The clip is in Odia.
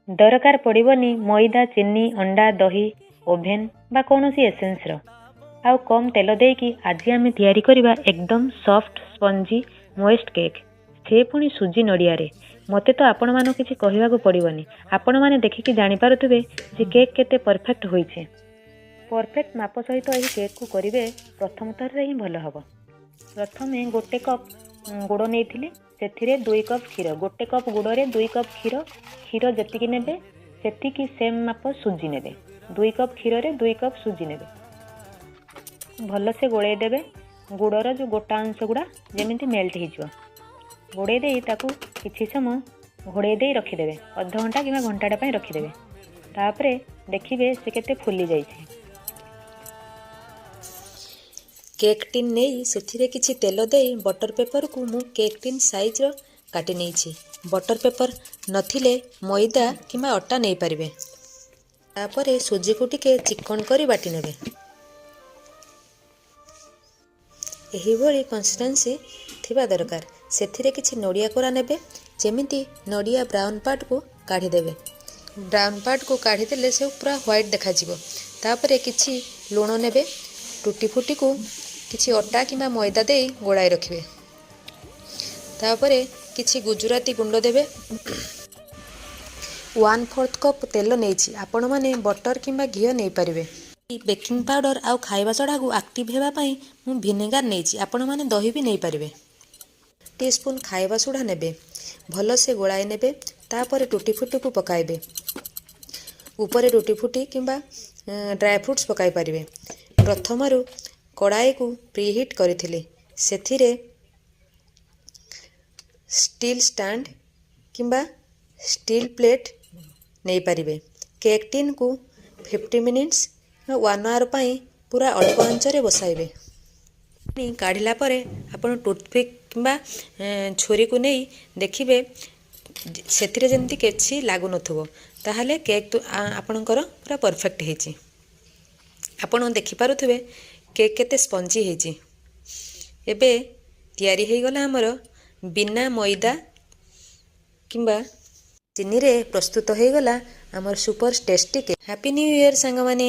ଦରକାର ପଡ଼ିବନି ମଇଦା, ଚିନି, ଅଣ୍ଡା, ଦହି, ଓଭେନ୍ ବା କୌଣସି ଏସେନ୍ସର। ଆଉ କମ୍ ତେଲ ଦେଇକି ଆଜି ଆମେ ତିଆରି କରିବା ଏକଦମ ସଫ୍ଟ, ସ୍ପଞ୍ଜି, ମୋଏଷ୍ଟ କେକ୍, ସେ ପୁଣି ସୁଜି ନଡ଼ିଆରେ। ମୋତେ ତ ଆପଣମାନଙ୍କୁ କିଛି କହିବାକୁ ପଡ଼ିବନି, ଆପଣମାନେ ଦେଖିକି ଜାଣିପାରୁଥିବେ ଯେ କେକ୍ କେତେ ପରଫେକ୍ଟ ହୋଇଛି। ପରଫେକ୍ଟ ମାପ ସହିତ ଏହି କେକ୍କୁ କରିବେ, ପ୍ରଥମ ଥରରେ ହିଁ ଭଲ ହେବ। ପ୍ରଥମେ 1 କପ୍ ଗୁଡ଼ ନେଇଥିଲି, ସେଥିରେ 2 କପ୍ କ୍ଷୀର। 1 କପ୍ ଗୁଡ଼ରେ 2 କପ୍ କ୍ଷୀର। କ୍ଷୀର ଯେତିକି ନେବେ, ସେତିକି ସେମ୍ ମାପ ସୁଜି ନେବେ। 2 କପ୍ କ୍ଷୀରରେ 2 କପ୍ ସୁଜି ନେବେ। ଭଲସେ ଗୋଳେଇ ଦେବେ। ଗୁଡ଼ର ଯେଉଁ ଗୋଟା ଅଂଶ ଗୁଡ଼ା ଯେମିତି ମେଲ୍ଟ ହେଇଯିବ। ଗୋଳେଇ ଦେଇ ତାକୁ କିଛି ସମୟ ଘୋଡ଼େଇ ଦେଇ ରଖିଦେବେ। ଅଧଘଣ୍ଟା କିମ୍ବା ଘଣ୍ଟାଟା ପାଇଁ ରଖିଦେବେ। ତାପରେ ଦେଖିବେ ସେ କେତେ ଫୁଲି ଯାଇଛି। କେକ୍ ଟିନ୍ ନେଇ ସେଥିରେ କିଛି ତେଲ ଦେଇ ବଟର୍ ପେପରକୁ ମୁଁ କେକ୍ ଟିନ୍ ସାଇଜ୍ର କାଟି ନେଇଛି। ବଟର୍ ପେପର ନଥିଲେ ମଇଦା କିମ୍ବା ଅଟା ନେଇପାରିବେ। ତାପରେ ସୁଜିକୁ ଟିକେ ଚିକଣ କରି ବାଟି ନେବେ। ଏହିଭଳି କନସିଷ୍ଟାନ୍ସି ଥିବା ଦରକାର। ସେଥିରେ କିଛି ନଡ଼ିଆ କୋରା ନେବେ। ଯେମିତି ନଡ଼ିଆ ବ୍ରାଉନ୍ ପାର୍ଟକୁ କାଢ଼ିଦେବେ। ବ୍ରାଉନ୍ ପାର୍ଟକୁ କାଢ଼ିଦେଲେ ସେ ପୁରା ହ୍ୱାଇଟ୍ ଦେଖାଯିବ। ତାପରେ କିଛି ଲୁଣ ନେବେ। ଟୁଟି ଫୁଟିକୁ କିଛି ଅଟା କିମ୍ବା ମଇଦା ଦେଇ ଗୋଳାଇ ରଖିବେ। ତାପରେ କିଛି ଗୁଜୁରାତି ଗୁଣ୍ଡ ଦେବେ। 1/4 କପ୍ ତେଲ ନେଇଛି। ଆପଣମାନେ ବଟର୍ କିମ୍ବା ଘିଅ ନେଇପାରିବେ। ବେକିଂ ପାଉଡ଼ର ଆଉ ଖାଇବା ସୋଡ଼ାକୁ ଆକ୍ଟିଭ୍ ହେବା ପାଇଁ ମୁଁ ଭିନେଗାର ନେଇଛି। ଆପଣମାନେ ଦହି ବି ନେଇପାରିବେ। ଟି ସ୍ପୁନ୍ ଖାଇବା ସୋଡ଼ା ନେବେ। ଭଲସେ ଗୋଳାଇ ନେବେ। ତାପରେ ଟୁଟି ଫୁଟିକୁ ପକାଇବେ। ଉପରେ ଟୁଟି ଫୁଟି କିମ୍ବା ଡ୍ରାଏ ଫ୍ରୁଟ୍ସ ପକାଇ ପାରିବେ। ପ୍ରଥମରୁ କଡ଼ାଇକୁ ପ୍ରିହିଟ୍ କରିଥିଲି। ସେଥିରେ ଷ୍ଟିଲ୍ ଷ୍ଟାଣ୍ଡ କିମ୍ବା ଷ୍ଟିଲ୍ ପ୍ଲେଟ୍ ନେଇପାରିବେ। କେକ୍ ଟିନ୍କୁ 50 ମିନିଟ୍ସ, 1 ଆୱାର ପାଇଁ ପୁରା ଅଳ୍ପ ଆଞ୍ଚରେ ବସାଇବେ। କାଢ଼ିଲା ପରେ ଆପଣ ଟୁଥପିକ୍ କିମ୍ବା ଛୁରୀକୁ ନେଇ ଦେଖିବେ, ସେଥିରେ ଯେମିତି କିଛି ଲାଗୁନଥିବ। ତାହେଲେ କେକ୍ ଆପଣଙ୍କର ପୁରା ପରଫେକ୍ଟ ହେଇଛି। ଆପଣ ଦେଖିପାରୁଥିବେ କେକ୍ କେତେ ସ୍ପଞ୍ଜି ହେଇଛି। ଏବେ ତିଆରି ହେଇଗଲା ଆମର ବିନା ମଇଦା କିମ୍ବା ଚିନିରେ ପ୍ରସ୍ତୁତ ହେଇଗଲା ଆମର super tasty cake. Happy New Year, ସାଙ୍ଗମାନେ।